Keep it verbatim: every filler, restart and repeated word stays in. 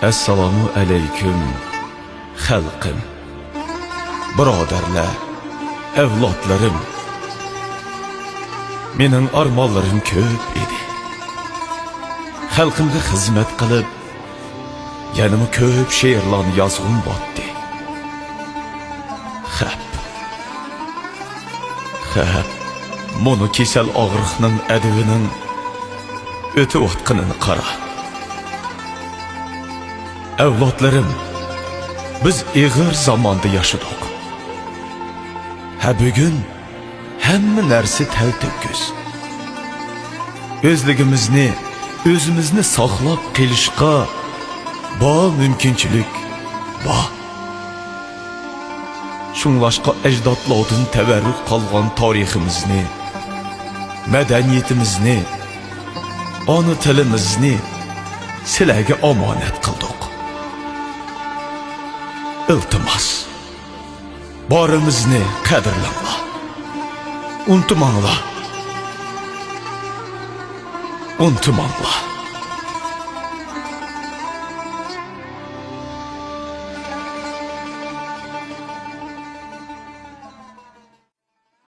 ئەسسالامۇ ئەلەيكۇم، خەلقىم، بۇرادەرلەر، ئەۋلادلىرىم. مېنىڭ ئارمانلىرىم كۆپ ئىدى. خەلقىمگە خىزمەت قىلىپ، يەنىمۇ كۆپ شېئىرلارنى يازغۇم بارتتى. خەپ. خەپ. مۇنۇ كېسەل ئاغرىقنىڭ ئەدىۋىنىڭ ئۆتۈۋاتقىنىنى قارا. ئەۋلادلىرىم، بىز ئېغىر زاماندا ياشىدۇق. ھە، بۈگۈن ھەممە نەرسە تەلتۆكۈس. ئۆزلۈكىمىزنى، ئۆزىمىزنى ساقلاپ قېلىشقا بار مۇمكىنچىلىك بار. شۇڭلاشقا ئەجدادلاردىن تەۋەررۈك قالغان تارىخىمىزنى، مەدەنىيىتىمىزنى، ئانا تىلىمىزنى سىلەرگە ئامانەت قىلدۇق. ئىلتىماس، بارىمىزنى قەدىرلەڭلار. ئۇنتۇماڭلار. ئۇنتۇماڭلار.